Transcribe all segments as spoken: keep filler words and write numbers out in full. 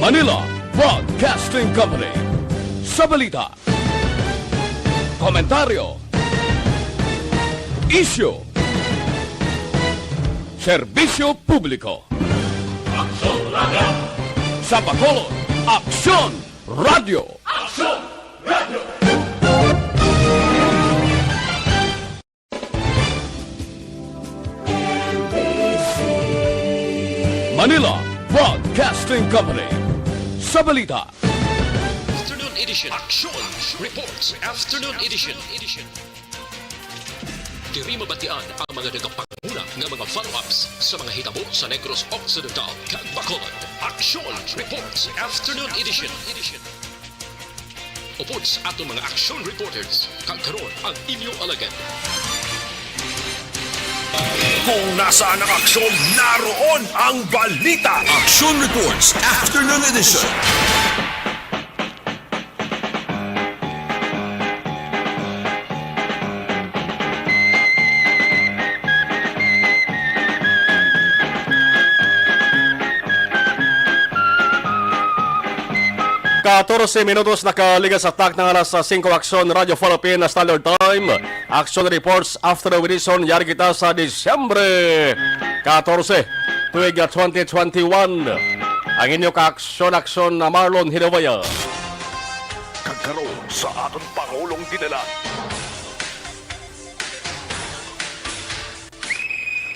Manila Broadcasting Company. Sa balita, komentaryo, isyu, serbisyo publiko. Aksyon Radio. Sa Bacolod, Aksyon Radio. Aksyon Radio. Manila Broadcasting Company. Sa balita, Afternoon Edition. Action Reports. Afternoon Edition. Diri mabatian ang mga nagapanguna nga mga follow-ups sa mga hitabo sa Negros Occidental kag Bacolod. Action Reports. Afternoon Edition. Upod sa aton mga action reporters, kag karon ang inyo alagad. Kung nasaan ang aksyon, naroon ang balita. Action Reports Afternoon Edition. Katorse minutos nakaligas sa takna nga alas singko. Aksyon Radio Philippine Standard Time. Action Reports Afternoon Edition. Yari kita sa Disyembre katorse, tuig twenty twenty-one. Ang inyo kaaksyon-aksyon na Marlon Hidawayan. Kag karon sa aton Pangulong Dinala.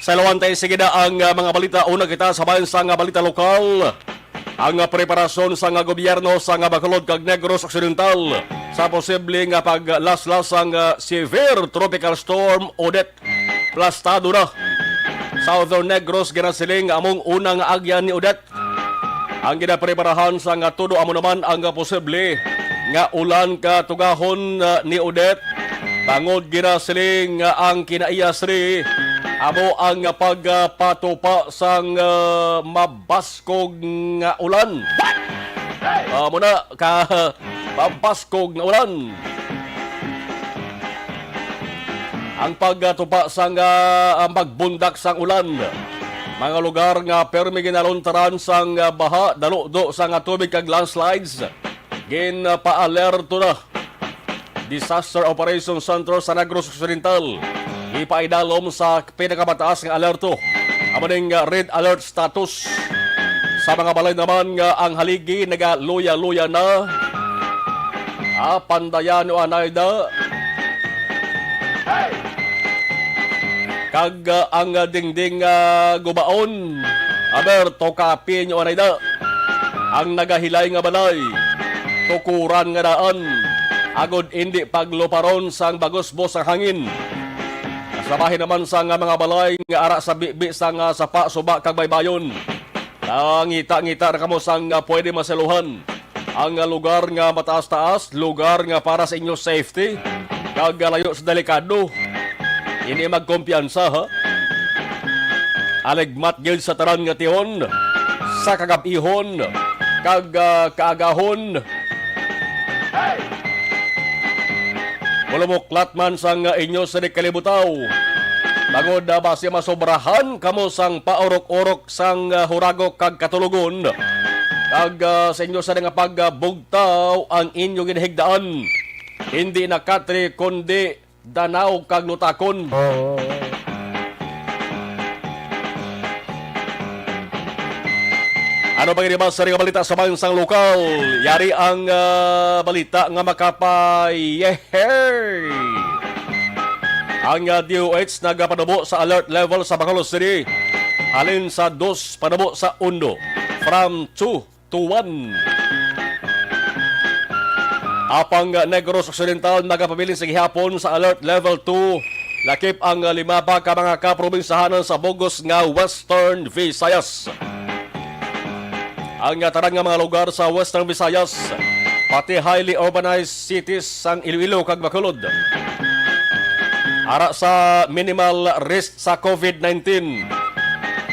Sa ilawan tayo, sige na ang, ah, mga balita. Una kita sa bayan sa nga balita lokal. Ang, ah, preparasyon sa nga gobyerno sa nga Bacolod kag Negros Occidental sa posible nga paglaslas sang, ah, severe Tropical Storm Odette. Plastado na. Southern Negros ginasiling nga among unang agyan ni Odette. Ang ginapreparahan sa nga tudo amo naman ang posible nga ulan katugahon, ah, ni Odette, tangod ginasiling nga ang kinaiya sini amo ang pagpatupa sang, ah, mabaskog nga ulan. Amo na ka mabaskog nga ulan. Ang pagtupa sang, ah, ang pagbundak sang ulan. Mga lugar nga permi ginaluntaran sang, ah, baha, daludo sang, ah, tubig kag landslides, ginpa-alerto na. Disaster Operation Center sa Negros Occidental, ipaidalom sa pinakamataas nga alerto. Amo ning, ah, red alert status. Sa mga balay naman nga ang haligi nagaluya-luya na. Ah, pandayan o anay da. Kag, ah, ang, ah, dingding, ah, gubaon. Aber, tokapi nyo anay da. Ang nagahilay nga balay, tukuran nga daan, agod indi pagluparon sang bagos-bos sang hangin. Sa bahin naman sa nga mga balay nga ara sa bibi sang, ah, sapa, suba kag baybayon. Nangita-ngita na kamo sang, ah, pwede masaluhan. Ang, ah, lugar nga mataas-taas, lugar nga para sa inyo safety, kag, ah, layo sa delikado. Ini magkumpiyansa, ha? Aligmat gyud sa tanan nga tion, sa kagab-ihon, kag, ah, kaagahon. Mulumuklat man sang inyo sini kalibutaw. Tangod na basi masobrahan kamo sang paurok-urok sang, ah, huragok kag katulogon. Kag, ah, sa inyo sini nga pagbugtaw ang inyo ginahigdaan. Hindi na katre, kundi danaw kag lutakon. Oo. Ano pa gid ba sa mga balita sa bansang lokal? Yari ang, ah, balita nga makapayeher. Ang, ah, D O H nagapanubo sa alert level sa Bacolod City. Halin sa dos panubo sa uno. From two to one. Apang Negros Occidental nagapabilin sa gihapon sa Alert Level two, lakip ang lima pa ka mga kaprobinsyahanan sa bugos nga Western Visayas. Ang tanan nga mga lugar sa Western Visayas, pati highly urbanized cities sang Iloilo kag Bacolod, ara sa minimal risk sa COVID nineteen.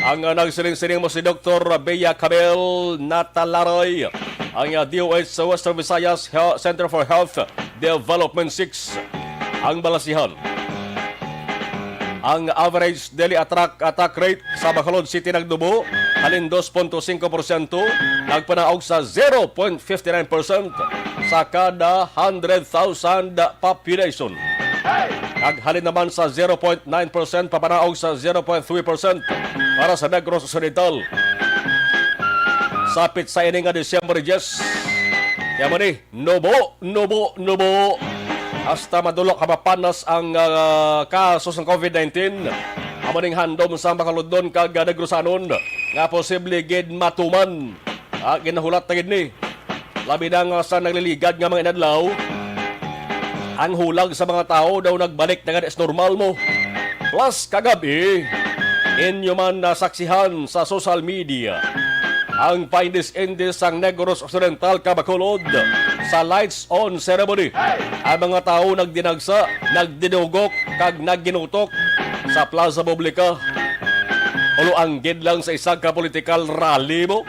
Ang, ah, nagsiling-siling mo si Doktor Bea Cabel Natalaroy, ang, ah, D O H sa Western Visayas Health Center for Health Development six. Ang balasihan, ang average daily attack, attack rate sa Bacolod City nagdubo, halin dos punto singko porsyento, nagpanaog sa zero point fifty nine percent sa kada hundred thousand population. Kag halin naman sa zero point nine percent papanaog sa zero point three percent para sa Negros Occidental. Sapit sa ini nga Disyembre diyes, kaya mo ni, nubo, nubo, nubo. Hasta madulok ka mapanas ang, ah, kaso sang covid nineteen. Amo ning handom sa Bacolodnon kag, ah, Negrosanon nga posible gid matuman. Ah, ginahulat na gid ni. Labi na nga sa nagliligad nga mga inadlaw, ang hulag sa mga tawo daw nagbalik na gani sa normal mo. Plus, kagabi, inyo man nasaksihan sa social media ang paindis-indis sang Negros Occidental kag Bacolod sa lights on ceremony. Ang mga tawo nagdinagsa, nagdinugok, kag nagginutok sa plaza publika. Ulo anggid lang sa isa ka political rally mo.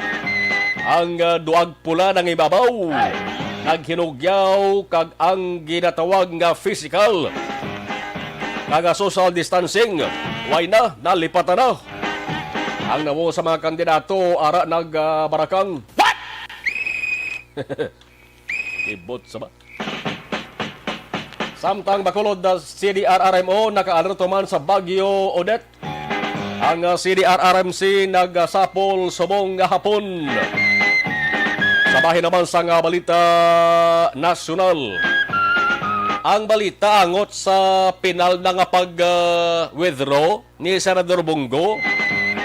Ang, ah, duag pula nangibabaw, naghinugyaw, kag ang ginatawag nga physical kag, ah, social distancing, way na, nalipatan na. Ang nawo sa mga kandidato ara nagbarakang. What? Ibot sa ba? Samtang Bacolod, ah, C D R R M O nakaalerto man sa Bagyo Odette. Ang, ah, C D R R M C nagasapol subong nga hapon. Sa bahin naman sang, ah, balita nasyonal. Ang balita angot sa pinal na nga pag, ah, withdraw ni Senador Bong Go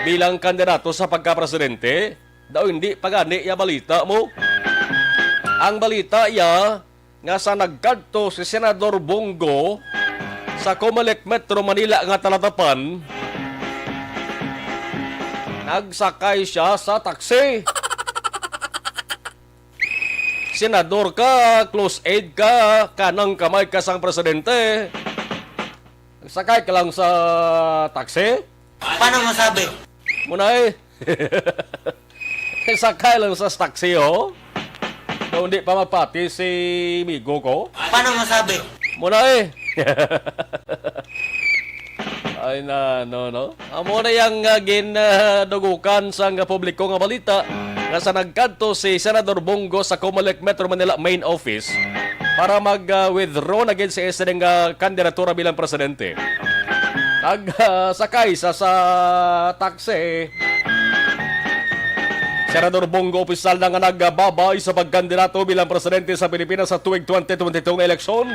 bilang kandidato sa pagkapresidente. Daw hindi pa gani iya balita mo. Ang balita iya nga sa nagkadto si Senador Bong Go sa Comelec Metro Manila nga talatapan, nagsakay siya sa taxi. Senador ka, close aid ka, kanang kamay ka sang presidente. Nagsakay ka lang sa taxi? Paano masabi? Muna eh. Sakay lang sa taxi, oh. Kung di pa mapati si migo ko. Paano masabi? Muna eh. Ay na, no, no. Amo na yang, ah, gin, ah, dugukan sang publiko nga balita nga sa nagkadto si Senador Bong Go sa Comelec Metro Manila main office para mag, ah, withdraw na gid sa isa nga kandidatura bilang presidente. Nag, ah, sakay sa, sa taxi. Senador Bong Go opisyal na nga nagbabay sa pagkandidato bilang presidente sa Pilipinas sa tuig twenty twenty-two nga eleksyon.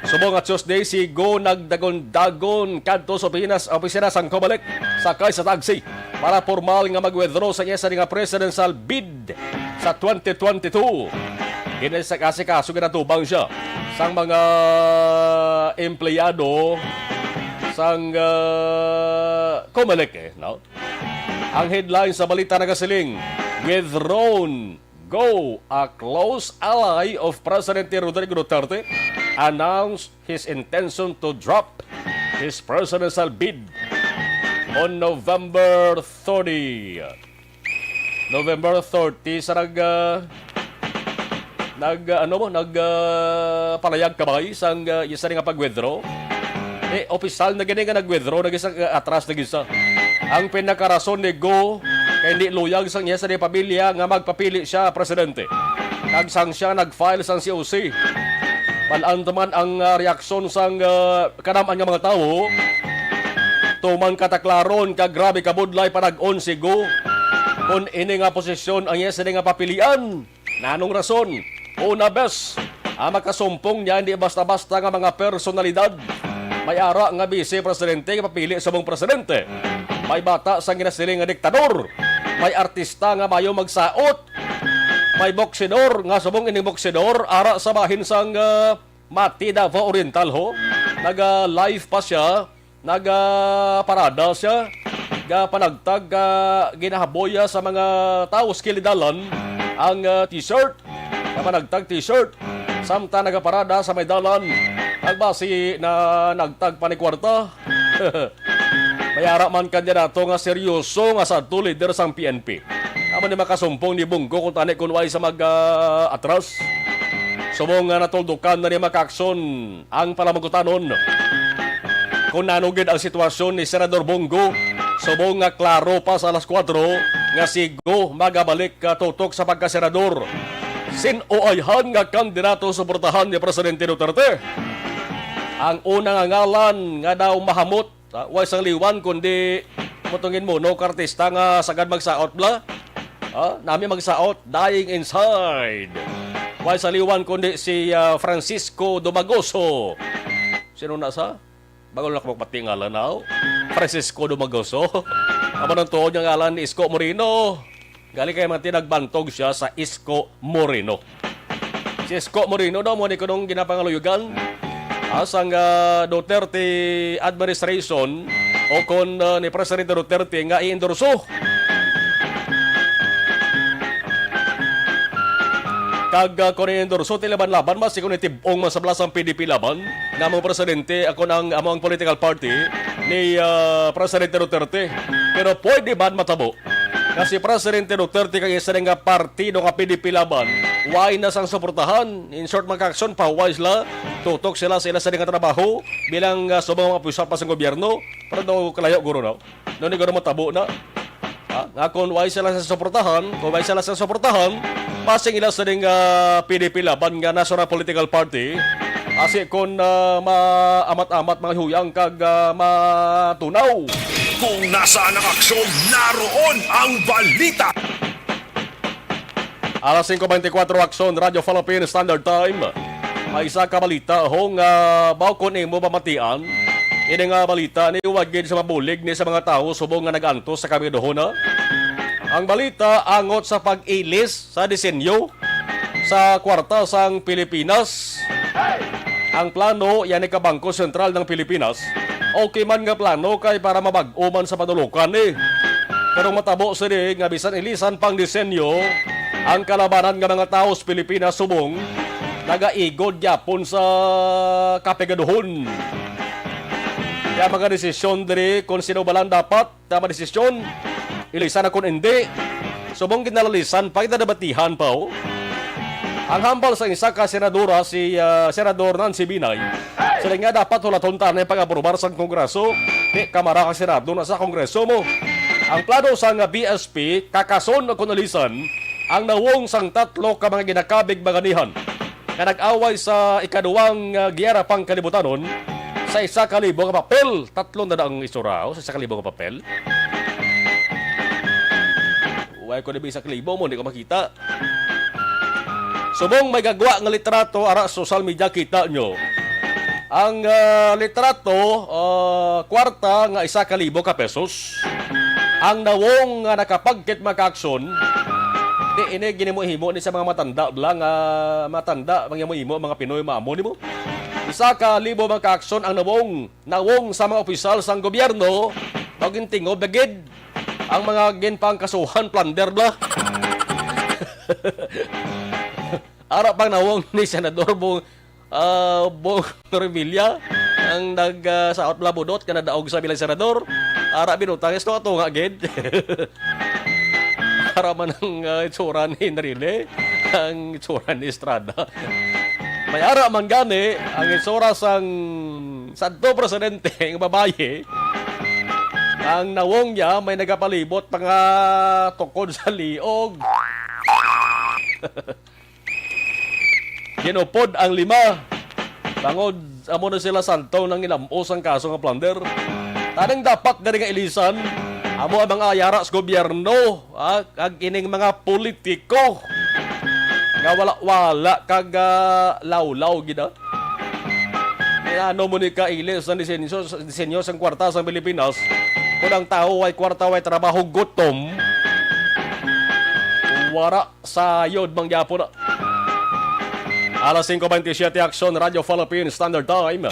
Subong nga Tuesday, si Go nagdagon-dagon kadto sa opisina, opisina sang Comelec, sakay sa taxi para pormal nga mag-withdraw sa iya sa nga presidential bid sa twenty twenty-two. Ginasikaso, ginatubang siya sang mga empleyado sang, ah, Comelec, eh, no? Ang headline sa balita nagasiling, "Withdrawn Go, a close ally of Presidente Rodrigo Duterte, announced his intention to drop his presidential bid on November thirty." November thirty sa nag, ah, nag, ah, ano mo, nag, ah, palayag ka ba sang, ah, isa nga pag-withdraw? Eh, opisyal na gini nga nag-withdraw, nag-isa, ah, atras, nag-isa. Ang pinakarason ni Go kay hindi luyag sang iya sa pamilya nga magpapili siya presidente. Kag sang siya nag-file sang C O C. Bal-an man ang, ah, reaksyon sang, ah, kanaman nga mga tawo. Tuman kataklaron kag grabe kabudlay panag-on si Go kon ini nga posisyon ang iya sini nga papilian. Nanong rason? Una, bes, ang makasumpong niya hindi basta-basta nga mga personalidad. May ara nga bise presidente nga papili subong presidente. May bata sang ginasiling nga diktador. May artista nga mayo magsaot. May boksidor nga subong ining boksidor ara sa bahin sang, ah, Mati, Davao Oriental, ho. Naga-live pa siya. Nagaparada siya, gapanagtag, ah, ginahaboya sa mga tawo sa kilid dalan ang, ah, t-shirt. Gapanagtag t-shirt. Samtang nagaparada sa may dalan, nagbasi na nagtag pa ni kwarta. May ara man kandidato nga seryoso nga sadto lider sang P N P. Amo ni makasumpong ni Bong Go kung tani kun way sa mag, ah, atras. Subong nga natuldukan na ni makaaksyon ang palamagutanon. Kung ano gid ang sitwasyon ni Senador Bong Go, subong nga klaro pa sa alas kuwatro nga si Go magabalik ka tutok sa pagkasenador. Sin-o ayhan nga kandidato suportahan ni Presidente Duterte? Ang una nga ngalan nga daw mahamot, ah, way sang liwan kundi mutungin mo, no, kartista nga sagad magsaot bla. Ah, nami magsaot, dying inside. Way sa liwan kundi si, ah, Francisco Dumagoso. Sino na sa? Bago lang ako magpati ngalan, aw. Francisco Dumagoso. Amo nang tuod nga ngalan ni Isko Moreno. Gali kay man tinagbantog siya sa Isko Moreno. Si Isko Moreno daw mo ni kunong ginapangaluyogan, ah, sang, ah, Duterte administration o kon, ah, ni Presidente Duterte nga i-endorso. Kag, ah, kon i-endorso, ti laban-laban, mas kon itibong man sa blasang P D P Laban, nga among presidente, ako ang among political party ni, ah, Presidente Duterte. Pero pwede man matabo nga si Presidente Duterte kag isa nga partido nga P D P Laban, way na sang suportahan. In short, mga ka-aksyon, pahuway sila, tutok sila sa ila sa nga trabaho bilang, ah, subong mga opisyal pa sa gobyerno. Pero daw kalayo, guro, no? No, ni guro matabo na. Ha? Nga kung way sila sa suportahan, kung way sila sa suportahan, masing ila sa ding, ah, P D P Laban nga National Political Party. Asi kon, ah, maamat-amat mga huyang kag, ah, matunaw. Kung nasaan ang aksyon, naroon ang balita. Alas singko beintikwatro, Aksyon, Radyo Philippine Standard Time. May isa ka balita, ho, nga baw kon imo pamatian. Ini nga balita ni wagid sa mabulig ni sa mga tawo subong nga nag-antos sa kamiduhon na. Ang balita angot sa pag-ilis sa disenyo sa kwarta sang Pilipinas. Ang plano, yan ni ka Bangko Sentral ng Pilipinas. Okay man nga plano kay para mabag-o man sa panulukan ni. Pero matabo sini nga bisan ilisan pang disenyo, ang kalabanan nga mga tawo sa Pilipinas subong nagaigod gyapon sa kapigaduhon. Kaya mga desisyon diri kung sino ba lang dapat na madesisyon, ilisan na kun indi. Subong ginalalisan pa, ginadabatihan pa, oh. Ang hambal sa isa ka senadora, si, ah, Senador Nancy Binay, sila nga dapat hulaton ta na yung pag-aprobar sa Kongreso. Di, Kamara kag Senado na sa Kongreso mo. Ang plano sa nga B S P, kakason o kun alisan ang nawong sang tatlo ka mga ginakabig baganihan nga nag-away sa ikaduwang, ah, Giyera Pangkalibutanon sa isa ka libo nga papel. Tatlo na ang isura, oh, sa isa ka libo nga papel. Wala ko na isa ka libo mo, hindi ko makita. Subong may gagwa nga litrato, ara sa social media, kita nyo. Ang, ah, litrato, ah, kwarta nga isa ka libo ka pesos. Ang nawong nga nakapagkit, mga ka-aksyon, di ini ginimo-himo ni sa mga matanda lang, ah, matanda, mga himo-himo, mga Pinoy, maamo nimo. Isa ka libo, mga ka-aksyon, ang nawong, nawong sa mga opisyal sang gobyerno, pag gintingob na gid ang mga ginpangkasuhan, plunder bla. Ara pang nawong ni Senador Bong, ah, Bong Revilla, ang nag, ah, saot bla budot nga nadaog sa bilang senador. Ara binutang, isto ato nga gid. Ara man ang, ah, itsura ni Enrile, ang itsura ni Estrada. May ara man gani ang itsura sang sadto presidente nga babayi. Ang nawong niya may nagapalibot pa nga tukod sa liog. Ginupod ang lima. Bangod amo na sila santaw nang inam-os ang kaso nga plunder. Taning dapat diri nga ilisan, amo ang mga ayara sa gobyerno, ha, kag ining mga politiko nga wala-wala kag, ah, lawlaw gid, ah. Kaya ano mo ni kailis ang disenyo, disenyo sang kwarta sa Pilipinas? Kung ang tao ay kwarta, ay trabaho, gutom, wara sayod mangyapon na. Alas singko bentisiete, Aksyon, Radyo Philippine Standard Time.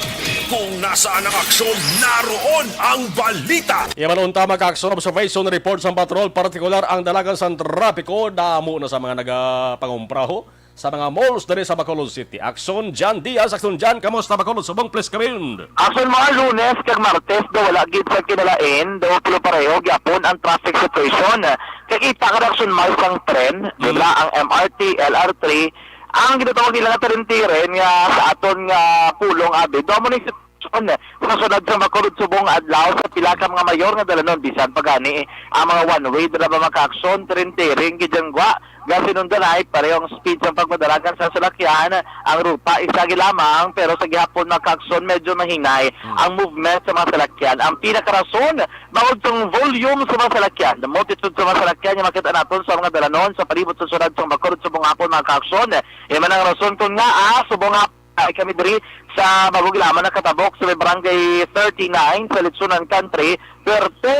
Kung nasaan ang aksyon, naroon ang balita. Iyan unta, mga ka-aksyon, observation report sa patrol, partikular ang dalagan sa trapiko, damo na sa mga nagapangumpraho sa mga malls diri sa Bacolod City. Aksyon, Jan Diaz. Aksyon, Jan, kamusta Bacolod subong, please come in? Aksyon, mga Lunes kag Martes, daw wala gid sa kinalain, daw pulo pareho gyapon ang traffic situation. Kakita ka na, Aksyon, may isang tren, Mm. dila ang M R T, L R three, ang ginatawag nila nga tren-tren nga sa aton nga pulong abi. Daw mo ni sa syudad sang Bacolod subong adlaw sa pila ka mga mayor nga dalanon, bisan pa gani ang mga one-way dira ba makaaksyon, tiring-tiring gid ang gwa. Gasinundan ay pareho ang speed sang pagpadalagan sa salakyan. Ang ruta isa gid lamang, pero sa gihapon makaaksyon medyo mahinay ang movement sa mga salakyan. Ang pinakarason bangod sang volume sa mga salakyan, the multitude sa mga salakyan nga makita naton sa mga dalanon sa palibot sa syudad sang Bacolod subong hapon, mga kaaksyon. Yan man ang rason kon ngaa subong hapon ay kami diri sa Bago Gilaman nakatabok sa may barangay thirty-nine sa Litsunan Country. Perte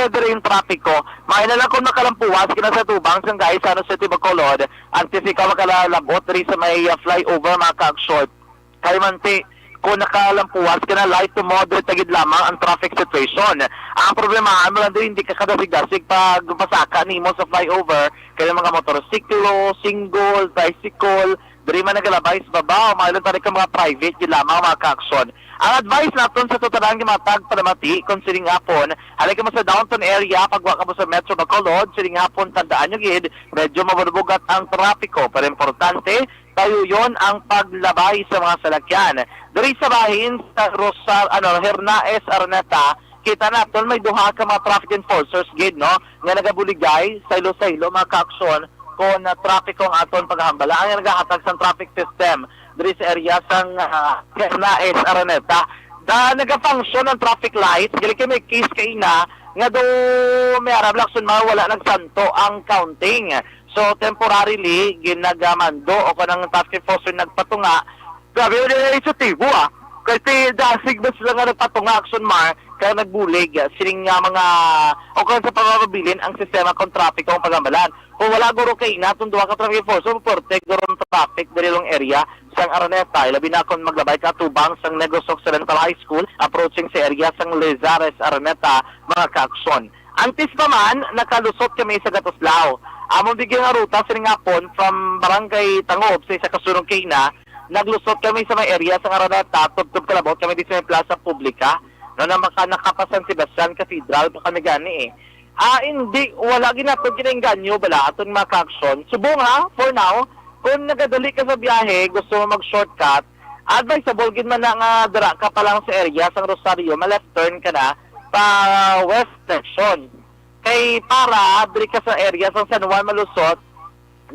diri ang trapiko. Maayo na lang kung makalampuwas ka na sa tubang sang Gaisano City, Bacolod, antes ikaw makalalabot diri sa may, ah, flyover, mga kaaksyon. Kay manti, kung nakalampuwas ka na, light to moderate na gid lamang ang traffic situation. Ang problemahan mo lang diri, hindi ka kadasig-dasig pag pasaka nimo sa flyover, kay mga motorsiklo, single, tricycle, diri man nagalabay sa baba, o mga ilang tarik ka mga private gid lamang, mga kaaksyon. Ang advice naton sa tutanan nga matag palamati kon sining hapon, halin ka mo sa downtown area, pagwa ka mo sa Metro Bacolod, sining hapon, tandaan nyo gid, medyo mabubugat ang trapiko, pero importante, tayo yon ang paglabay sa mga salakyan. Diri sa bahin sa Rosar-, ano, Hernaez Araneta, kita naton may duha ka mga traffic enforcers gid, no, nga nagabuligay sa ilo-sa-ilo, mga kaaksyon, kon, ah, trapiko ang aton paghambala. Ang nagahatag sang traffic system diri sa area sang, ah, Hernaez Araneta. Da, nagafunction ang traffic lights. Gali kay may case kaina nga do may aram lakson ma wala nagsanto ang counting. So, temporarily, ginagamando o kanang task force yung nagpatunga. Grabe, wala na yung sutibo, ah. Kasi dasig ba sila nga nagpatunga, Action Mar, kaya nagbulig, ah, siling nga mga, o kaya sa pagpapabilin ang sistema kung trapiko ang pagambalan. Kung wala guro kay ina, itong duha ka traffic force, so, porte guro ang traffic diri long area sang Araneta, labi na kung maglabay ka tubang sang Negros Occidental High School, approaching sa area sang Lizares Araneta, mga kaaksyon. Antes pa man, nakalusot kami sa Gatuslao. Among bigyan nga ruta sining hapon from Barangay Tangob sa isa ka sulong kaina, naglusot kami sa may area sa Araneta, tubtob kalabot kami di sa may Plaza Publica, no, na maka-, naka pa San Sebastian Cathedral pa kami gani eh. Ah, hindi, wala ginatod ginainganyo bala aton mga kaaksyon. Subong ha, for now, kung nagadali ka sa biyahe, gusto mo mag-shortcut, advisable gid man na nga dira ka pa lang sa area sang Rosario, ma-left turn ka na pa west direction. Kay para diri ka sa area sang San Juan malusot,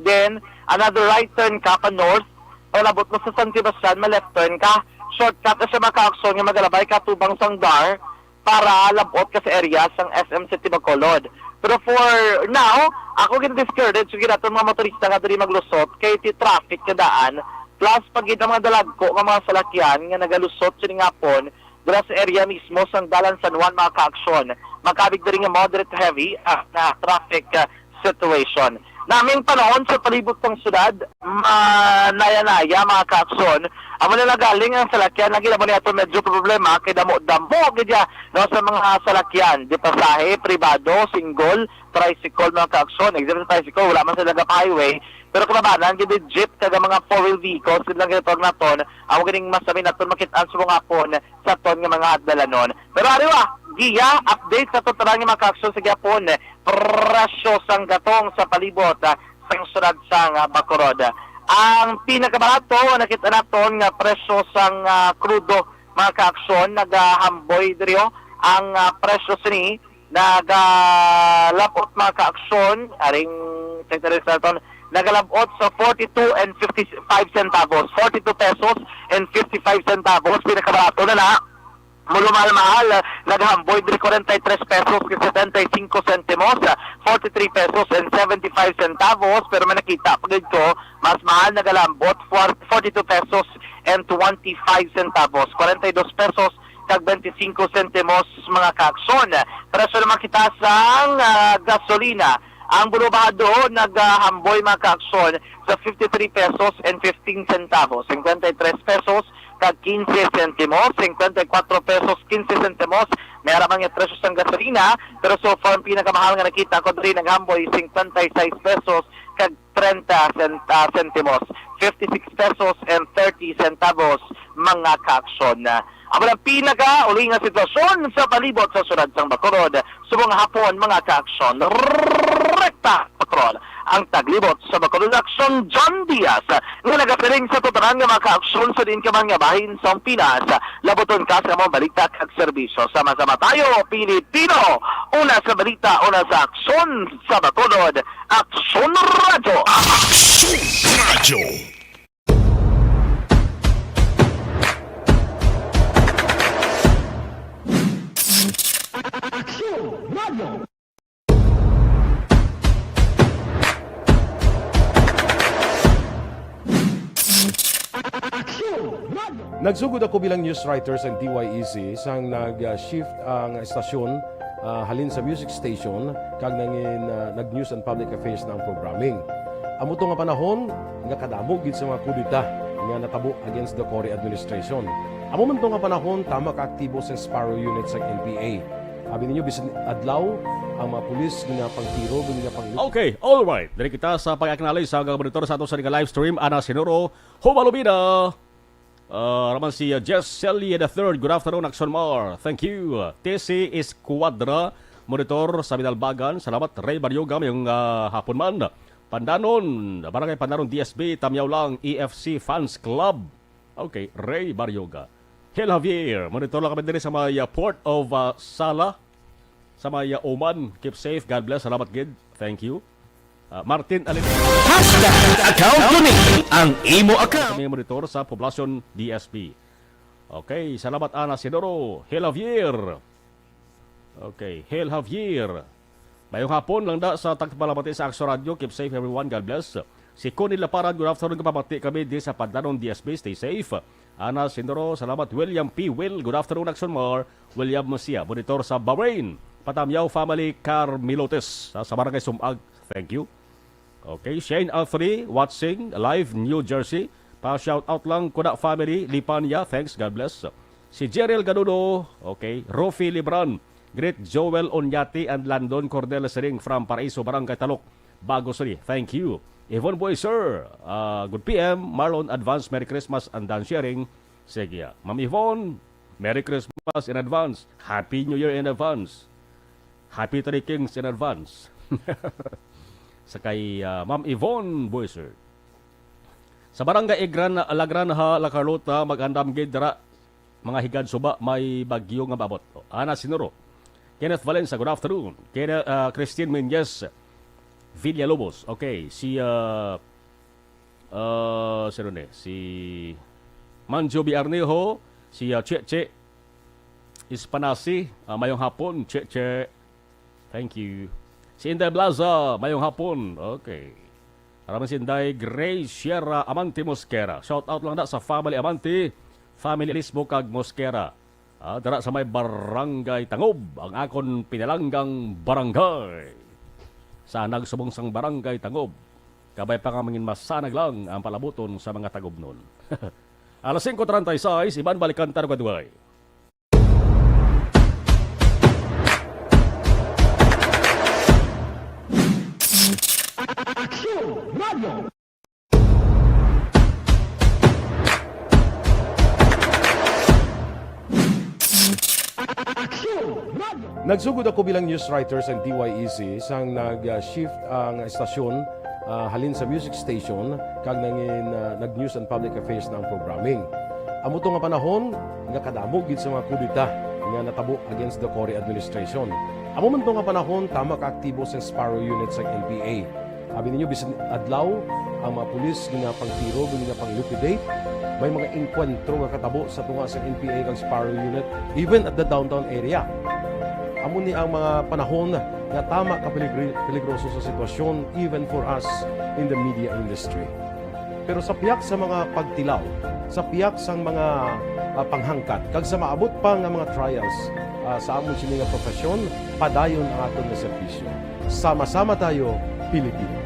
then another right turn ka pa north, palabot mo sa San Sebastian, ma-left turn ka. Shortcut na siya mga kaaksyon nga magalabay ka tubang sang dar para labot ka sa area sang S M City Bacolod. Pero for now, ako gina-discourage yung ginaton mga motorista nga diri maglusot kay ti traffic nga daan. Plus, pag gid ang mga dalagko nga mga salakyan nga nagalusot sining hapon, dira sa area mismo sang Dalan San Juan, mga kaaksyon, makabig diri nga moderate heavy, ah, na traffic, ah, situation. Naming panahon sa palibot sang syudad, manaya-naya, mga kaaksyon. Amo na nagaling ang salakyan, lagi naman niya ito medyo problema, kay damo-damo gid ya, no, sa mga salakyan, di pasahe, pribado, single, tricycle, mga kaaksyon. Except sa tricycle, wala man sila nag-highway. Pero kalabanan, gid jeep, kag mga four-wheel vehicles, gid lang gid tawag naton. Amo ganing mas amin naton makit-an sa mga hapon sa aton nga mga dalanon. Pero ariwa, giya, update sa totalan nga mga kaaksyon sa gihapon. Presyo sang gatong sa palibot, ah, sang syudad sang, ah, Bacolod. Ang pinakabarato nga nakita naton nga presyo sang, ah, krudo, mga kaaksyon, nagahamboy diri, oh, ang, ah, presyo sini nagalabot, mga kaaksyon, aring Secretary Salton, nagalabot sa forty-two and fifty-five centavos, forty-two pesos and fifty-five centavos, pinakabarato na na. Mulo mahal-mahal, naghamboy diri forty-three pesos kag setenta y cinco sentimos, forty-three pesos and seventy-five centavos, pero may nakita pa gid ko, mas mahal nagalambot, for-, forty-two pesos and twenty-five centavos, forty-two pesos kag twenty-five sentimos, mga kaaksyon. Presyo naman kita sang, ah, gasolina. Ang bulubado nagahamboy, mga kaaksyon, sa fifty-three pesos and fifteen centavos, cincuenta y tres pesos kag quince sentimos, cincuenta y cuatro pesos quince sentimos. May araman nga presyo sang gasolina, pero so far ang pinakamahal nga nakita ko diri naghamboy cincuenta y seis pesos kag treinta cent-, ah, sentimos, fifty-six pesos and thirty centavos, mga kaaksyon. Amo ang pinaka uli nga sitwasyon sa palibot sa syudad sang Bacolod subong hapon, mga kaaksyon. Rekta Patrol. ang taglibot sa Bacolod Aksyon, John Diaz, nga nagasiling sa tanan nga mga kaaksyon sa diin ka man nga bahin sa Pinas. Labuton ka sa mga balita kag serbisyo. Sama-sama tayo, Pilipino! Una sa balita, una sa aksyon sa Bacolod, Aksyon Radyo! Aksyon Radyo! Nagsugod ako bilang news writer sa D Y E C sang nag-shift ang estasyon, ah, halin sa music station kag nangin, ah, nag-news and public affairs na ang programming. Amo to nga panahon nga kadamo gid sa mga kudeta nga natabo against the Cory administration. Amo man to nga panahon tama ka aktibo sa Sparrow Unit sa N P A. Abi ninyo, bisan adlaw, ang mga pulis ginapangtiro, ginapang- Okay, all right. Diri kita sa pag-acknowledge sa mga monitor sa ato sa live stream. Ana Sinuro, Humalubida. Ah, raman si, ah, Jess Celia the third. Good afternoon, Aksyon Mar. Thank you. T C Escuadra, monitor sa Binalbagan. Salamat, Ray Baryoga, mayong, ah, hapon man. Pandanon, Barangay Pandanon D S B, Tamyaw lang, E F C Fans Club. Okay, Ray Baryoga. Hel Javier, monitor lang kami diri sa may, ah, Port of, ah, Sala, sa may, ah, Oman. Keep safe, God bless, salamat gid. Thank you. Ah, Martin Alin. Hashtag account ko ni ang imo account. Kami monitor sa Poblacion D S B. Okay, salamat, Ana Sinuro. Hel Javier. Okay, Hel Javier. Mayong hapon lang da sa tagpalamati sa Aksyon Radyo. Keep safe, everyone. God bless. Si Connie Laparan, good afternoon. Kapamati kami di sa Pandanon D S B. Stay safe. Ana Sinuro, salamat. William P. Will, good afternoon, Aksyon Mar. William Masia, monitor sa Bahrain. Patamyaw family, Carmilotes, sa, sa Barangay Sumag. Thank you. Okay, Shane Alfrey, watching live New Jersey. Pa-shout out lang, Kuda family, Lipanya, thanks, God bless. Si Jeriel Gadudo, okay, Rofi Libran, greet Joel Onyati and Landon Cordel Siring from Paraiso, Barangay Talok, Bago City. Thank you. Yvonne Boy, sir, ah, good P M. Marlon, advance Merry Christmas and dance sharing. Sige, ah. Ma'am Yvonne, Merry Christmas in advance. Happy New Year in advance. Happy Three Kings in advance. Sa kay, ah, Ma'am Yvonne Boyser. Sa Barangay Igran, La Granja, La Carlota, mag-andam gid dira, mga higad suba, may bagyo nga maabot. Ana Sinuro. Kenneth Valencia, good afternoon. Kenneth, ah, Christine Menyes Villalobos. Okay, si, ah, ah, sino ni? Si Manjo B. Arnejo, si, ah, Cheche Ispanasi, ah, mayong hapon, Cheche. Thank you. Si Inday Blaza, mayong hapon. Okay. Para man si Inday Grace Sierra Amante Mosquera. Shout out lang na sa family Amante, family Lisbo kag Mosquera. Ah, dara sa may Barangay Tangob, ang akon pinalanggang barangay. Sa nagsubong sang Barangay Tangob, kabay pa nga mangin masanag lang ang palabuton sa mga Tagobnon. Alas singko treinta y seis, Ivan Balikan, Tarugay. Aksyon Radio. Aksyon Radio. Nagsugod ako bilang news writer sa D Y E C sang nag-shift ang estasyon, ah, halin sa music station kag nangin, ah, nag-news and public affairs na ang programming. Amo to nga panahon nga kadamo gid sa mga kudeta nga natabo against the Cory administration. Amo man to nga panahon tama ka aktibo sa Sparrow Unit sa N P A. Abi ninyo, bisan adlaw, ang mga pulis ginapangtiro, ginapang-liquidate. May mga engkwentro nga katabo sa tunga sa N P A kag Sparrow Unit, even at the downtown area. Amo ni ang mga panahon nga tama ka peligri-, peligroso sa sitwasyon, even for us in the media industry. Pero sa pihak sa mga pagtilaw, sa pihak sang mga, ah, panghangkat, kag sa maabot pa nga mga trials, ah, sa amon sini nga profesyon, padayon ang aton nga serbisyo. Sama-sama tayo, Pilipino.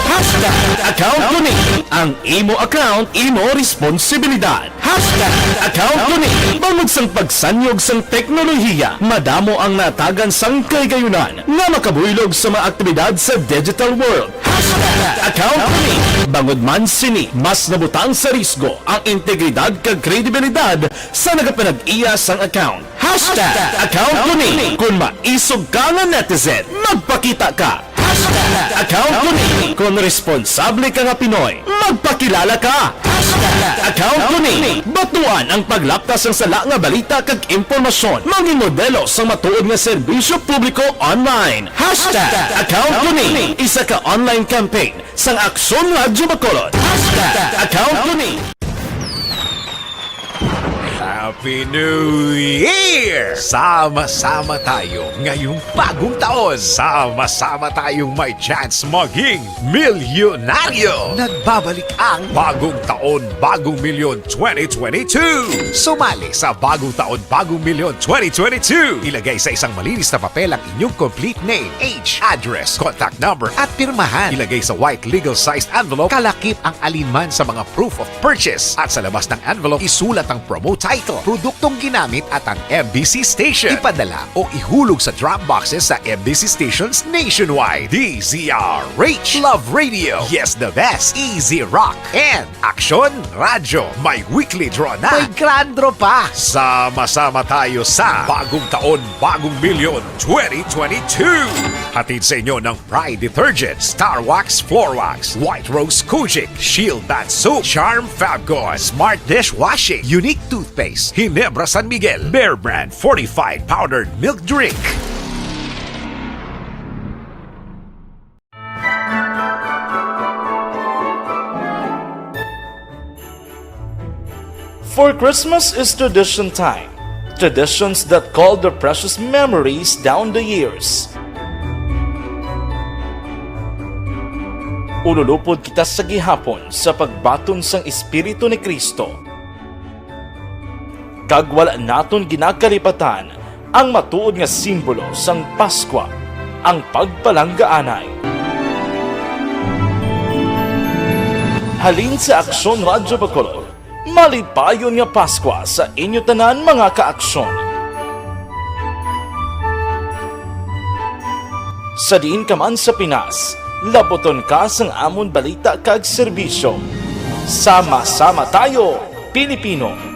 Hashtag Account Ko Ni, ang imo account, imo responsibilidad. Hashtag Account Ko Ni, bangod sang pagsanyog sang teknolohiya, madamo ang natagan sang kahigayunan nga makabuylog sa mga aktibidad sa digital world. Hashtag Account Ko Ni, bangod man sini, mas nabutang sa risgo ang integridad kag kredibilidad sa nagapanag-iya sang account. Hashtag Account Ko Ni, kung maisog ka nga netizen, magpakita ka. Hashtag Account Ko Ni, kung responsable ka nga Pinoy, magpakilala ka. Hashtag Account Ko Ni, batuan ang paglapkas sang sala nga balita kag impormasyon, mangin modelo sang matuod nga serbisyo publiko online. Hashtag Account Ko Ni, isa ka online campaign sang Aksyon Radyo Bacolod. Hashtag Account Ko Ni. Happy New Year! Sama-sama tayo ngayong bagong taon. Sama-sama tayong may chance maging milyonaryo. Nagbabalik ang Bagong Taon, Bagong Milyon twenty twenty-two. Sumali sa Bagong Taon, Bagong Milyon twenty twenty-two. Ilagay sa isang malinis na papel ang inyong complete name, age, address, contact number, at pirmahan. Ilagay sa white legal-sized envelope, kalakip ang alinman sa mga proof of purchase. At sa labas ng envelope, isulat ang promo title, produktong ginamit, at ang M B C station. Ipadala o ihulog sa drop boxes sa M B C stations nationwide. D Z R H, Love Radio, Yes the Best, Easy Rock, and Aksyon Radyo. May weekly draw na. May grand draw pa. Sama-sama tayo sa Bagong Taon, Bagong Milyon twenty twenty-two. Hatid sa inyo ng Pride Detergent, Star Wax Floor Wax, White Rose Kojic, Shield Bath Soap, Charm Fabcon, Smart Dishwashing, Unique Toothpaste, Ginebra San Miguel, Bear Brand Fortified Powdered Milk Drink. For Christmas is tradition time. Traditions that call the precious memories down the years. Ululupod kita sa gihapon sa pagbaton sang Espiritu ni Cristo. Kag wala naton ginakalipatan ang matuod nga simbolo sang Paskwa, ang pagpalanggaanay. Halin sa Aksyon Radyo Bacolod, malipayon nga Paskwa sa inyo tanan, mga ka-Aksyon. Sa diin ka man sa Pinas, labuton ka sang amon balita kag serbisyo. Sama-sama tayo, Pilipino!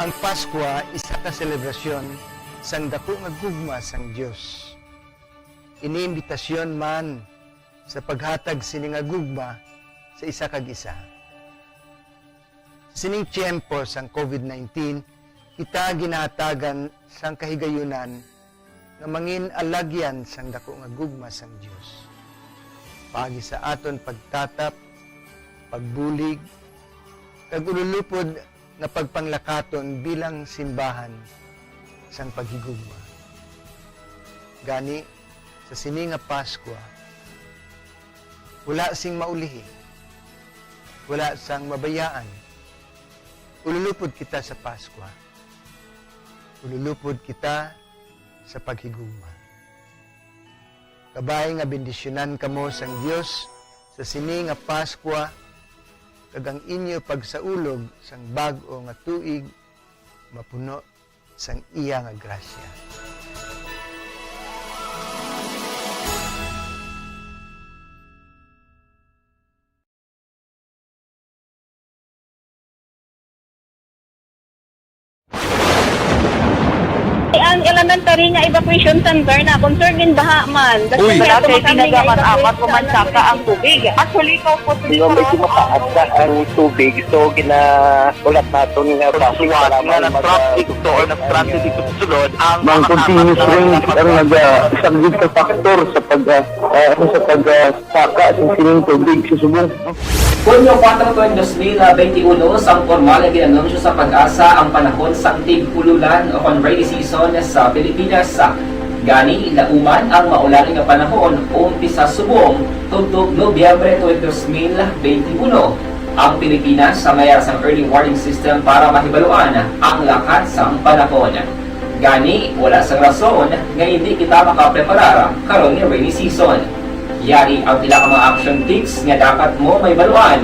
Ang Paskwa isa ka selebrasyon sang daku nga gugma sang Dios. Ini imbitasyon man sa paghatag sini nga gugma sa isa kag isa. Sa sining tiyempo sang COVID nineteen, kita ginahatagan sang kahigayunan nga mangin alagyan sang daku nga gugma sang Dios, paagi sa aton pagtatap, pagbulig, kag ululupod nga pagpanglakaton bilang simbahan sang paghigugma. Gani, sa sini nga Paskwa, wala sing maulihi, wala sang mabayaan. Ululupod kita sa Paskwa. Ululupod kita sa paghigugma. Kabay nga bendisyonan kamo sang Dios sa sini nga Paskwa, kag ang inyo pagsaulog sang bag-o nga tuig mapuno sang iya nga grasya. Ang elementary nga evacuation center na concern gid baha man. Uy. Wala kay ginagaman amat o mansaka ang tubig. Actually, ikaw po, Di ba, medyo mataas na ang tubig, so ginaulat naton nga Kung basi suwat para nga man mag-, nag-traffic to or nag-transit dito sa sulod, ang Mang mga continuous tapat na rain ang nagpasok. Nagasaglit sa factor sa pag, ah, ah, sa pag, ah, saka sa sining tubig sa subong. Hunyo kuwatro tuig dos mil benti uno, sang pormal nga gin-anunsyo sa PAGASA ang panahon sang tig-ululan o kon rainy season sa Pilipinas. Gani, lauman ang maulan nga panahon umpisa subong tubtob Nobyembre tuig dos mil benti uno. Ang Pilipinas may ara sang early warning system para mahibaluan ang lakat sang panahon. Gani, wala sang rason nga hindi kita makapreparar karon nga rainy season. Yari ang pila ka mga action tips nga dapat mo mahibaluan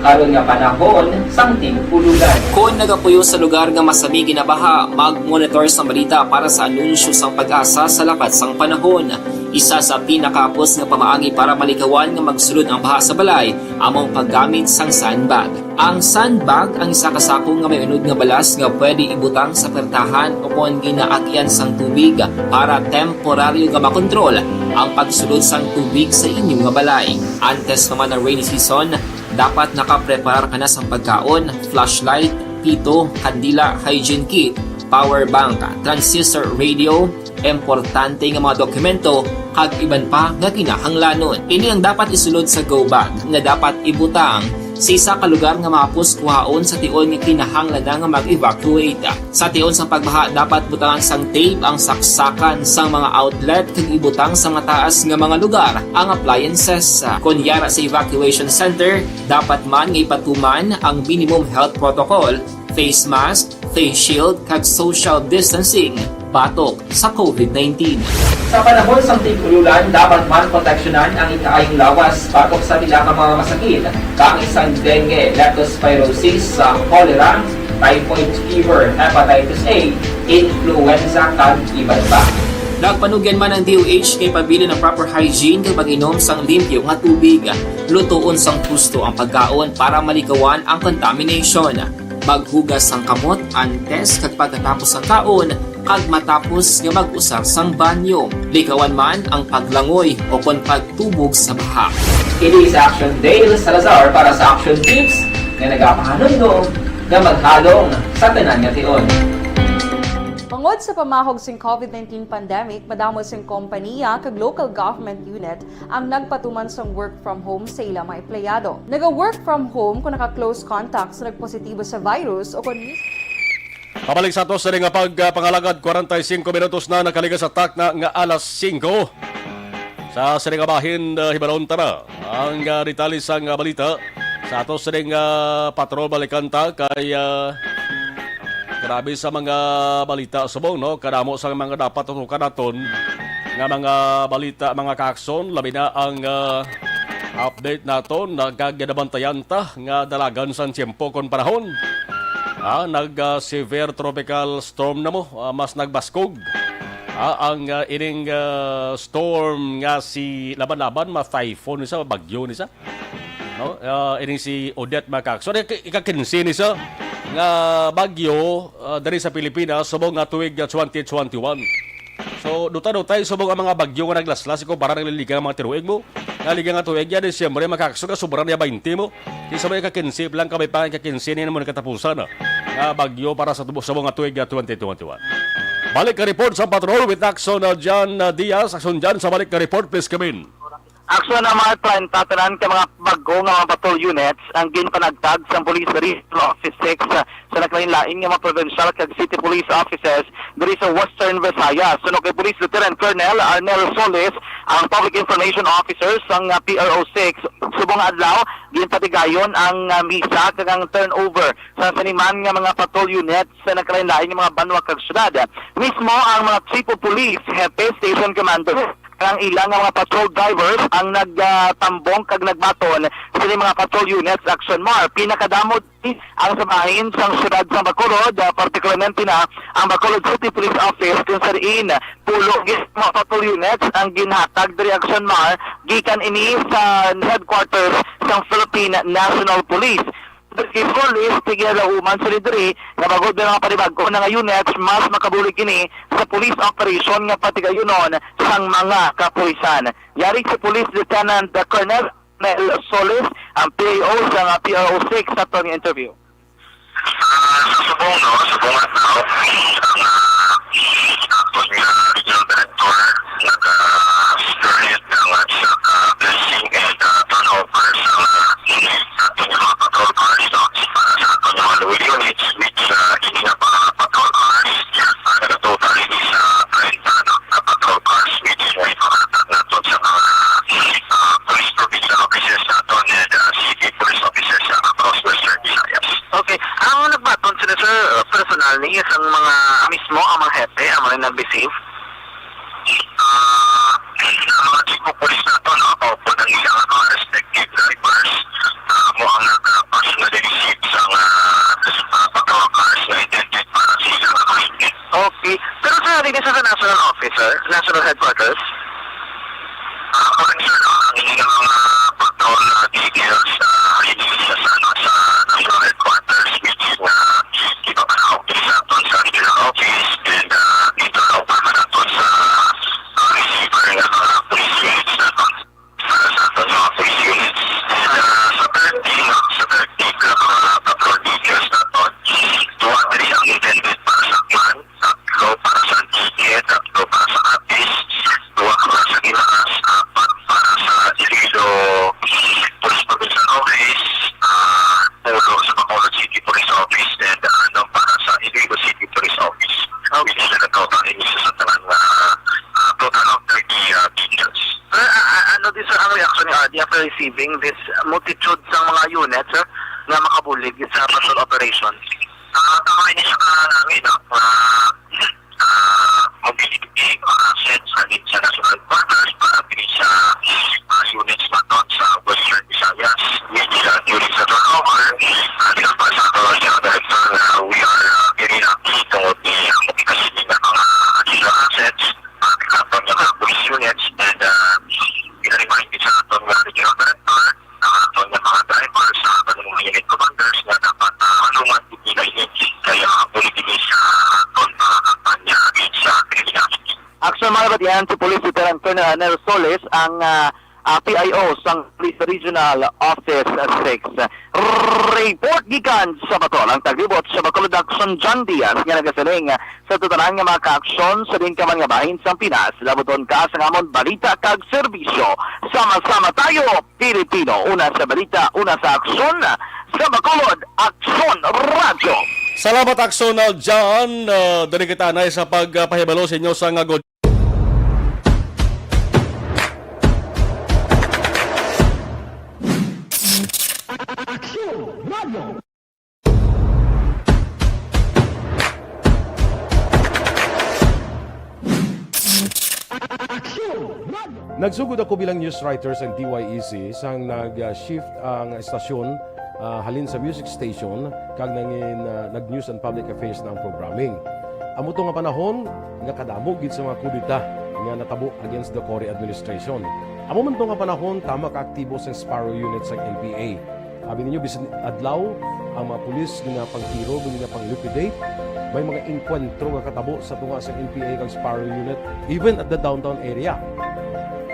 karon nga panahon sang tig-ululan. Kon nagapuyo sa lugar nga masami ginabaha, mag-monitor sang balita para sa anunsyo sang PAGASA sa lakat sang panahon. Isa sa pinakahapos nga pamaagi para malikawan nga magsulod ang baha sa balay amo ang paggamit sang sandbag. Ang sandbag ang isa ka sako nga may unod nga balas nga pwede ibutang sa puwertahan o kon ginaagyan sang tubig para temporaryo nga makontrol ang pagsulod sang tubig sa inyo nga balay. Antes pa man ang rainy season, dapat nakapreparar ka na sang pagkaon, flashlight, pito, kandila, hygiene kit, power bank, transistor radio, importante nga mga dokumento, kag iban pa nga kinahanglanon. Ini ang dapat isulod sa go bag nga dapat ibutang sa isa ka lugar nga mahapos kuhaon sa tion nga kinahanglan na nga mag-evacuate. Sa tion sang pagbaha, dapat butangan sang tape ang saksakan sang mga outlet kag ibutang sa mataas nga mga lugar ang appliances. Kon yara sa evacuation center, dapat man nga ipatuman ang minimum health protocol, face mask, face shield, kag social distancing batok sa COVID nineteen. Sa panahon sang tig-ululan, dapat man proteksyonan ang ikaayong lawas batok sa pila ka mga masakit, kaangay sang dengue, leptospirosis, sa cholera, typhoid fever, hepatitis A, influenza, kag iban pa. Nagpanugyan man ang D O H nga ipabilin ang proper hygiene kag pag-inom sang limpyo nga tubig. Lutoon sang husto ang pagkaon para malikawan ang contamination. Maghugas sang kamot antes kag pagkatapos sang kaon kag matapos nga mag-usar sang banyo. Likawan man ang paglangoy o kon pagtubog sa baha. Ini si Action Dale Salazar para sa Action Tips nga nagapahanumdom nga maghalong sa tanan nga tion. Tungod sa pamahog sing COVID nineteen pandemic, madamo sing kompaniya kag local government unit ang nagpatuman sang work from home sa ila mga empleyado. Naga-work from home kung naka-close contact sa nagpositibo sa virus o kon mis- Pabalik sa ato sa nga pagpangalagad, kwarenta y singko minutos na nakaligas sa takna nga alas singko. Sa sini nga bahin, uh, hibalon ta na ang, uh, detalye sang, uh, balita. Sa ato sining, uh, patrol, balikan ta kay, uh, grabe sa mga balita subong, no? Kadamo sa mga dapat tutukan naton nga mga balita, mga kaakson, labi na ang, uh, update naton, nagkaginabantayan ta nga dalagan sang tiyempo kon panahon. Ah, nag, ah, severe tropical storm na mo, ah, mas nagbaskog. Ah, ang, ah, ining, ah, storm nga si laban-laban, ma-typhoon ni sa, bagyo ni sa. No? Ah, ining si Odette, mga kaakson. Ika-, ika-kinse ni sa nga bagyo, ah, diri sa Pilipinas, subong nga tuig, ah, twenty twenty-one. So, duta-dutay subong ang mga bagyo nga naglaslas, ikaw para nagliligang ang mga tiruig mo. Nga ligang nga tuig, ya, Disyembre, mga kaakson, nga sobra niya baynte mo. Di sa mga ika-kinse lang, kami pa ika-kinse niya naman katapusan, ah, nga bagyo para sa tubo sa mga tuig, ah, twenty twenty-one. Balik ka report sa patrol with Action, ah, John, ah, Diaz. Action John, sa balik ka report, please come in. Action na mga treinta tanan ka mga bag-o nga mga patrol units ang ginpanagtag sang Police Regional Office six, ah, sa naglain-lain nga mga provincial kag city police offices diri sa Western Visayas. Suno kay Police Lieutenant Colonel Arnel Solis, ang Public Information Officer sang, ah, P R O six, subong nga adlaw, ginpatigayon ang, ah, misa kag ang turnover sa saniman nga mga patrol unit sa nagkalain-lain nga mga banwa kag syudad. Mismo ang mga chief of police, hepe, station commander, kag ang ila nga mga patrol drivers ang nagtambong kag nagbaton sa mga patrol units, Action Mar. Pinakadamo ang sa bahin sang siyudad sang Bacolod, ah, partikularmente na ang Bacolod City Police Office, kung sa diin pulo gid mga patrol units ang ginhatag diri, Action Mar, gikan ini sa headquarters sang Philippine National Police. Kay Solis, tigilauman sila diri nga bag-o ang mga panibag-o na nga units, mas makabulig ini sa police operation nga patigayunon sang mga kapulisan. Yari si Police Lieutenant Colonel Mel Solis, ang P I O sa nga P R O six, sa aton nga interview. Ah, sa subong, no? Subong adlaw, ang, ah, aton nga regional director nag-, ah, spearhead ang, ah, isa ka blessing and, ah, turnover sa, ah, unit sa aton Yes, ang mga mismo, ang mga hepe, ang mga nag-receive. Ah, ang mga chief of police nato, no, maupod ang ilang mga respective drivers, ah, mo ang nagpa-personally receive sa nga, ah, patrol cars na intended para sa ilang mga unit. Okay. Pero sa, dito sa national office, sir? National headquarters? Ah, correct, sir, no? Ang inyong mga patrol na vehicles, ah, hindi siya sa, ano, sa national headquarters, which is, ah, iba pa na office naton sa regional office, and, ah, dito na pa man naton sa, ah, receiver nga mga police units naton. Para sa aton mga police units. And, ah, sa thirty, no? Sa thirty ka mga patrol vehicles naton, duha diri ang intended para sa Aklan, tatlo para sa Antique, tatlo para sa Capiz, duha para sa Guimaras, apat para sa Iloilo Police Provincial Office, ah, ulo sa Bacolod City Police Office, and, ah, ano, para sa Iloilo City Police Office. Okay. Which is a total, ini sa tanan nga, ah, total of thirty, ah, vehicles. Sir, ah, ah, ano din, sir, ang reaction ni R D after receiving this multitude sa mga unit, sir, nga makabulig sa patrol operation? Ah, tama ini sa kanami, no? Ah, ah, mobility, ah, assets, halin sa national headquarters, para diri sa, ah, units naton sa Western Visayas. Which, ah, during sa turnover, ah, ginapasa sa aton ang General Director na we are, ah, very happy tungod ni ang mobility nga mga additional assets, ah, aton nga mga police units, and, ah, ginaremind sa aton nga Regional Director, ang aton nga mga drivers, sa aton nga mga unit commanders nga dapat, ah, malungat gid nila ini kay, ah, bulig ini sa aton nga kampanya against sa kriminality. Action man, batian si Police Lieutenant Colonel Arnel Solis, ang, ah, ah, P I O sang Police Regional Office six. Report gikan sa Batol, ang taglibot sa Bacolod Action, John Diaz, nga nagasiling sa tanan nga mga kaaksyon sa diin ka man nga bahin sang Pinas. Labuton ka sa amon balita kag serbisyo. Sama-sama tayo, Pilipino. Una sa balita, una sa aksyon, sa Bacolod Aksyon Radyo. Salamat, Aksyon, uh, John. Uh, dali kita anay sa pagpahibalo sa inyo sa nga good. Aksyon Radyo. Nagsugod ako bilang news writer sa D Y E C sang nag-shift ang estasyon, ah, halin sa music station kag nangin, ah, nag-news and public affairs na ang programming. Amo to nga panahon nga kadamo gid sa mga kudeta nga natabo against the Cory administration. Amo man to nga panahon tama ka aktibo sang Sparrow Unit sang N P A. Abi ninyo, bisan adlaw, ang mga pulis ginapangtiro, ginapang-liquidate. May mga engkwentro nga katabo sa tunga sa N P A kag Sparrow Unit, even at the downtown area.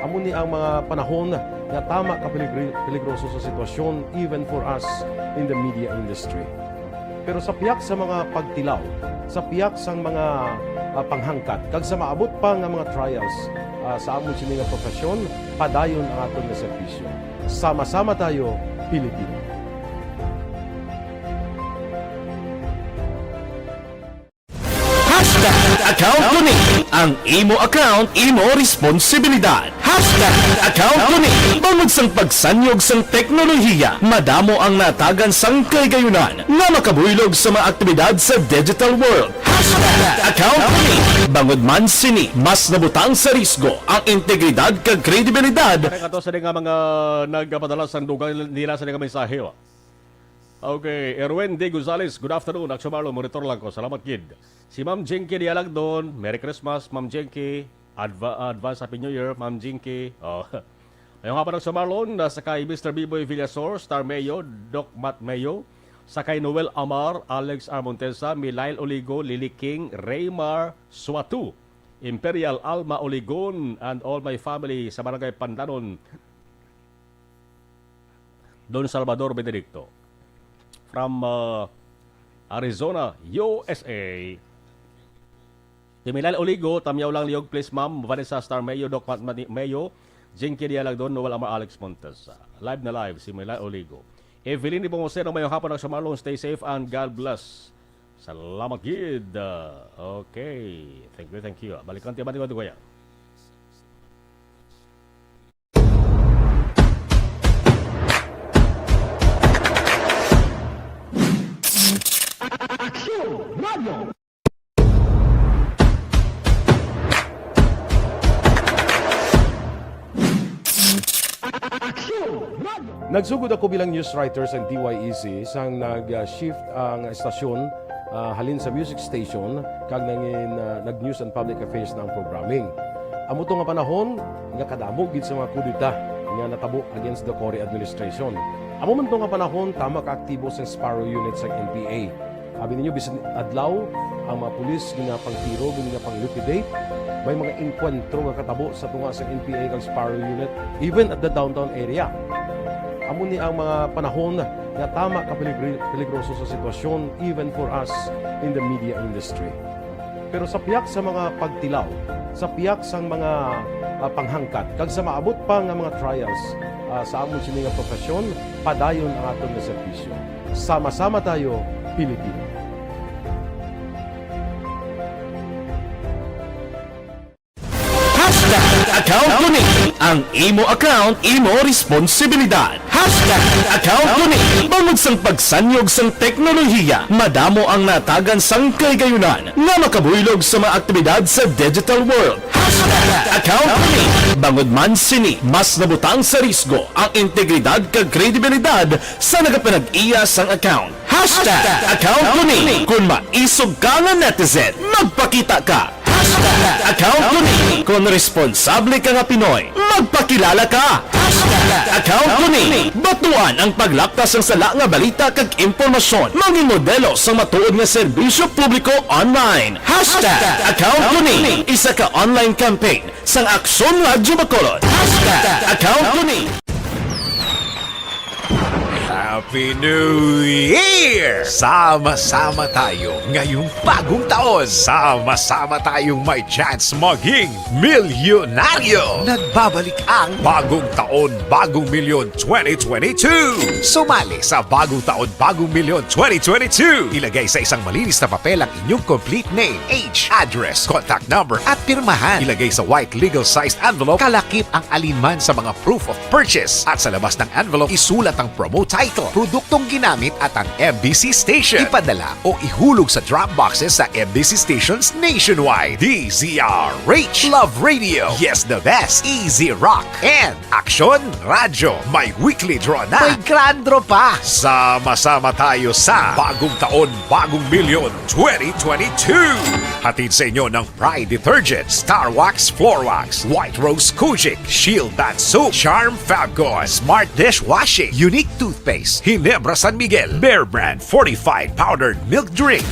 Amo ni ang mga panahon nga tama ka peligri-, peligroso sa sitwasyon, even for us in the media industry. Pero sa pihak sa mga pagtilaw, sa pihak sang mga, ah, panghangkat, kag sa maabot pa nga mga trials, ah, sa amon sini nga profesyon, padayon ang aton nga serbisyo. Sama-sama tayo, Pilipino. Hashtag account ko ni. Ang imo account, imo responsibilidad. Hashtag account ko ni. Bangod sang pagsanyog sang teknolohiya, madamo ang natagan sang kahigayunan nga makabuylog sa mga aktibidad sa digital world. Hashtag account ko ni. Bangod man sini, mas nabutang sa risgo ang integridad kag kredibilidad. Kaya kato sa nga mga nagpadala sang dugang nila sa nga mensahe, oh. Okay, Erwin D. Gonzalez, good afternoon. Aksyon Marlon, monitor lang ko. Salamat gid. Si Ma'am Jinky Dialagdon, Merry Christmas, Ma'am Jinky. Adva-, advance Happy New Year, Ma'am Jinky. Oh. Mayong hapon, Aksyon Marlon, na sa kay Mister Biboy Villasor, Star Mayo, Doc Matt Mayo, sa kay Noel Amar, Alex R. Montesa, Milail Oligo, Lily King, Raymar Suatu, Imperial Alma Oligon, and all my family sa Barangay Pandanon, Don Salvador Benedicto. From, uh, Arizona, U S A. Si Milal Oligo, Tamyaw Lang Liog, please, ma'am. Vanessa Star Mayo, Doc Pat Mani-, Mayo, Jinky Dialagdon, Noel Amar, Alex Montes. Live na live, si Milal Oligo. Evelyn Nepomuceno, mayong hapon, Aksyon Marlon. Stay safe and God bless. Salamat gid. Okay. Thank you, thank you. Balikan ti Bati ko, Kuya. Aksyon Radio. Nagsugod ako bilang news writer sa D Y E C sang nag-shift ang estasyon, ah, halin sa music station kag nangin, ah, nag-news and public affairs na ang programming. Amo to nga panahon nga kadamo gid sa mga kudeta nga natabo against the Cory administration. Amo man to nga panahon, tama ka aktibo sang Sparrow Unit sang N P A. Abi ninyo, bisan adlaw, ang mga pulis ginapangtiro, ginapang-liquidate. May mga engkwentro nga katabo sa tunga sang N P A kag Sparrow Unit, even at the downtown area. Amo ni ang mga panahon nga tama ka peligri-, peligroso sa sitwasyon, even for us in the media industry. Pero sa pihak sa mga pagtilaw, sa pihak sang mga, ah, panghangkat, kag sa maabot pa nga mga trials, ah, sa amon sini nga profesyon, padayon ang aton nga serbisyo. Sama-sama tayo, Pilipino. Hashtag account ko ni. Ang imo account, imo responsibilidad. Hashtag account ko ni. Bangod sang pagsanyog sang teknolohiya, madamo ang natagan sang kahigayunan nga makabuylog sa mga aktibidad sa digital world. Hashtag account ko ni. Bangod man sini, mas nabutang sa risgo ang integridad kag kredibilidad sa nagapanag-iya sang account. Hashtag account ko ni. Kung maisog ka nga netizen, magpakita ka. Hashtag account ko ni. Kung responsable ka nga Pinoy, magpakilala ka. Hashtag account ko ni. Batuan ang paglaptas sang sala nga balita kag impormasyon. Mangin modelo sang matuod nga serbisyo publiko online. Hashtag account ko ni. Isa ka online campaign sang Aksyon Radyo Bacolod. Hashtag account ko ni. Happy New Year! Sama-sama tayo ngayong bagong taon. Sama-sama tayong may chance maging milyonaryo. Nagbabalik ang Bagong Taon, Bagong Milyon twenty twenty-two. Sumali sa Bagong Taon, Bagong Milyon twenty twenty-two. Ilagay sa isang malinis na papel ang inyong complete name, age, address, contact number, at pirmahan. Ilagay sa white legal-sized envelope, kalakip ang alinman sa mga proof of purchase. At sa labas ng envelope, isulat ang promo title, produktong ginamit, at ang M B C station. Ipadala o ihulog sa drop boxes sa M B C stations nationwide. D Z R H, Love Radio, Yes the Best, Easy Rock, and Aksyon Radyo. May weekly draw na. May grand draw pa. Sama-sama tayo sa Bagong Taon, Bagong Milyon twenty twenty-two. Hatid sa inyo ng Pride Detergent, Star Wax Floor Wax, White Rose Kojic, Shield Bath Soap, Charm Fabcon, Smart Dishwashing, Unique Toothpaste, Ginebra San Miguel, Bear Brand Fortified Powdered Milk Drink.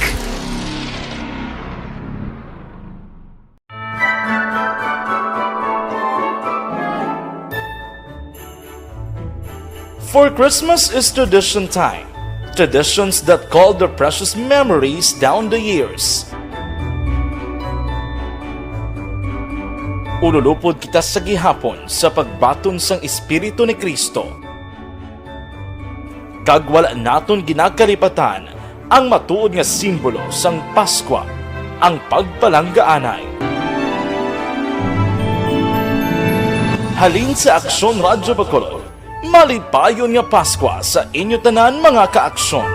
For Christmas is tradition time. Traditions that call their precious memories down the years. Ululupod kita sa gihapon sa pagbaton sang Espiritu ni Cristo. Kag wala naton ginakalipatan ang matuod nga simbolo sang Paskwa, ang pagpalanggaanay. Halin sa Aksyon Radyo Bacolod, malipayon nga Paskwa sa inyo tanan, mga ka-Aksyon.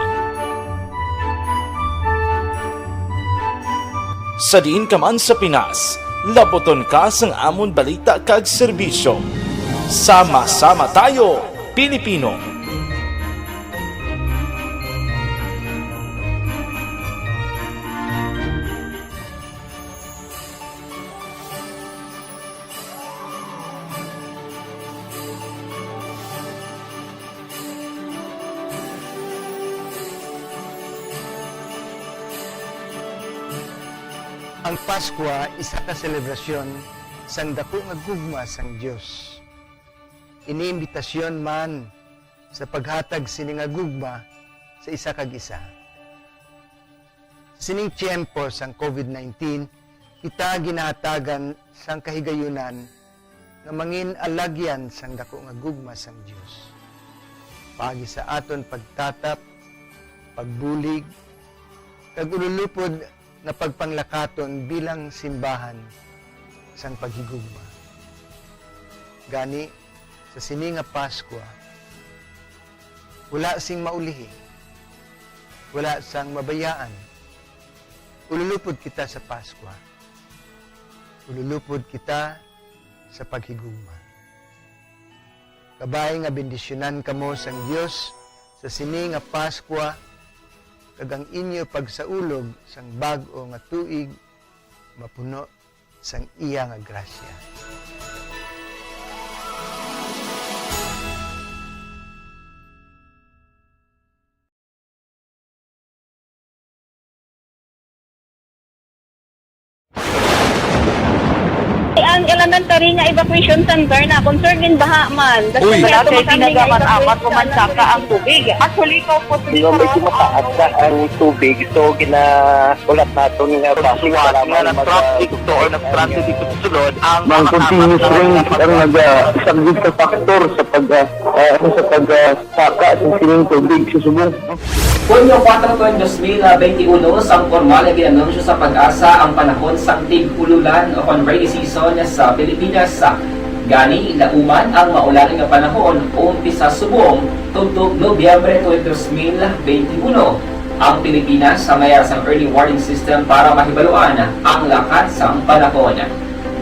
Sa diin ka man sa Pinas, laputon ka sang amon balita kag serbisyo. Sama-sama tayo, Pilipino! Ang Paskwa isa ka selebrasyon sang daku nga gugma sang Dios. Ini imbitasyon man sa paghatag sini nga gugma sa isa kag isa. Sa sining tiyempo sang COVID nineteen, kita ginahatagan sang kahigayunan nga mangin alagyan sang daku nga gugma sang Dios. Paagi sa aton pagtatap, pagbulig, kag ululupod nga pagpanglakaton bilang simbahan sang paghigugma. Gani, sa sini nga Paskwa, wala sing maulihi, wala sang mabayaan. Ululupod kita sa Paskwa. Ululupod kita sa paghigugma. Kabay nga bendisyonan kamo sang Dios sa sini nga Pascua, kag ang inyo pagsaulog sang bag-o nga tuig mapuno sang iya nga grasya. Ang elementary nga evacuation center na concerned din baha man. Uy. Wala kay tinaga man apat o man saka ang tubig. Actually, ikaw po, Medyo mataas na ang tubig, so ginaulat naton nga basi nga para na mag- traffic to or nag-traffic dito sa sulod ang Mang continuous rain ang nagasaglit sa factor sa pag, ah, ah, sa pag, ah, saka sa sining tubig sa subong. Hunyo kuwatro, dos mil benti uno, sang pormal nga gin-anunsyo sa PAGASA ang panahon sang tig-ululan o kon rainy season sa Pilipinas. Gani, lauman ang maulan nga panahon umpisa subong tubtob Nobyembre twenty, dos mil benti uno. Ang Pilipinas sa mayar sang early warning system para mahibaluan ang lakat sang panahon.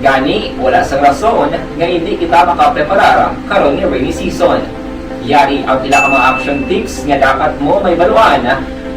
Gani, wala sang rason nga indi kita makapreparar karon nga rainy season. Yari ang pila ka mga action tips nga dapat mo mahibaluan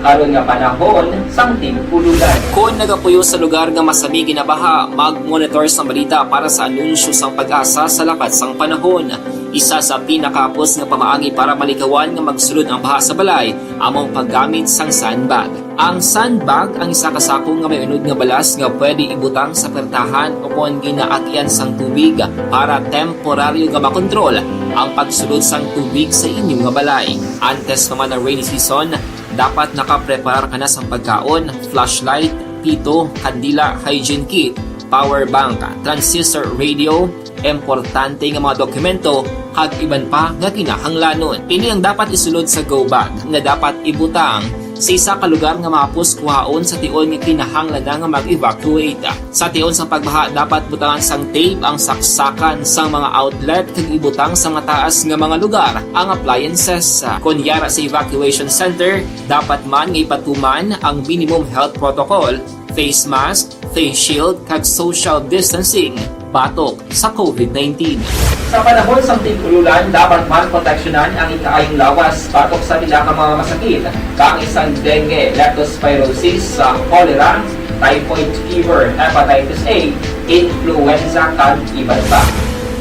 karon nga panahon sang tig-ululan. Kon nagapuyo sa lugar nga masami ginabaha, mag-monitor sang balita para sa anunsyo sang PAGASA sa lakat sang panahon. Isa sa pinakahapos nga pamaagi para malikawan nga magsulod ang baha sa balay amo ang paggamit sang sandbag. Ang sandbag ang isa ka sako nga may unod nga balas nga pwede ibutang sa pertahan o kon ginaagian sang tubig para temporaryo nga makontrol ang pagsulod sang tubig sa inyo nga balay. Antes pa man ang rainy season, dapat nakapreparar ka na sang pagkaon, flashlight, pito, kandila, hygiene kit, power bank, transistor radio, importante nga mga dokumento, kag iban pa nga kinahanglanon. Ini ang dapat isulod sa go bag nga dapat ibutang sa isa ka lugar nga mahapos kuhaon sa tion nga kinahanglan na nga mag-evacuate. Sa tion sang pagbaha, dapat butangan sang tape ang saksakan sang mga outlet kag ibutang sa mataas nga mga lugar ang appliances. Kon yara sa evacuation center, dapat man nga ipatuman ang minimum health protocol, face mask, face shield, kag social distancing batok sa COVID nineteen. Sa panahon sang tig-ululan, dapat man proteksyonan ang ikaayong lawas batok sa pila ka mga masakit, kaangay sang dengue, leptospirosis, sa cholera, typhoid fever, hepatitis A, influenza, kag iban pa.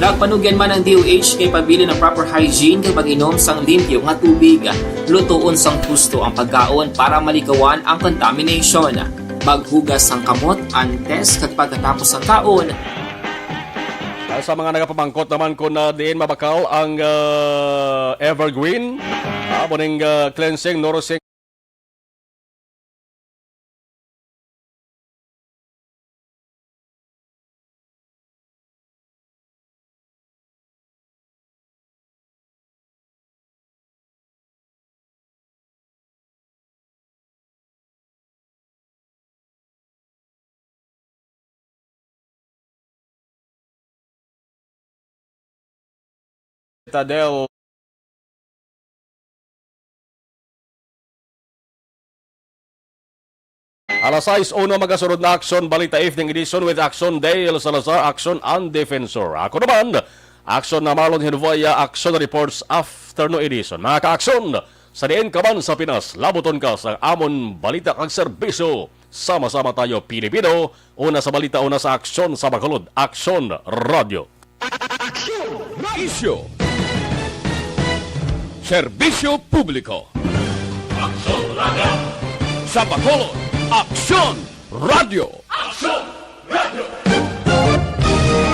Nagpanugyan man ang D O H nga ipabilin ang proper hygiene kag pag-inom sang limpyo nga tubig. Lutoon sang husto ang pagkaon para malikawan ang contamination. Maghugas sang kamot antes kag pagkatapos sang kaon. Ah, sa mga nagapamangkot naman kung, ah, diin mabakal ang, ah, Evergreen, ah, amo ning, ah, cleansing, nourishing Tadel. Alas sais uno, magasunod na Aksyon Balita Evening Edition with Aksyon Dale Salazar, Aksyon ang Defensor. Ako naman, Aksyon na Marlon Hinvoya, Aksyon Reports Afternoon Edition. Mga ka-Aksyon, sa diin ka man sa Pinas, labuton ka sa amon balita kag serbisyo. Sama-sama tayo, Pilipino, una sa balita, una sa aksyon, sa Bacolod, Aksyon Radyo. Aksyon Radyo. Isyu. Serbisyo publiko. Aksyon Radyo. Sa Bacolod, Aksyon Radyo. Aksyon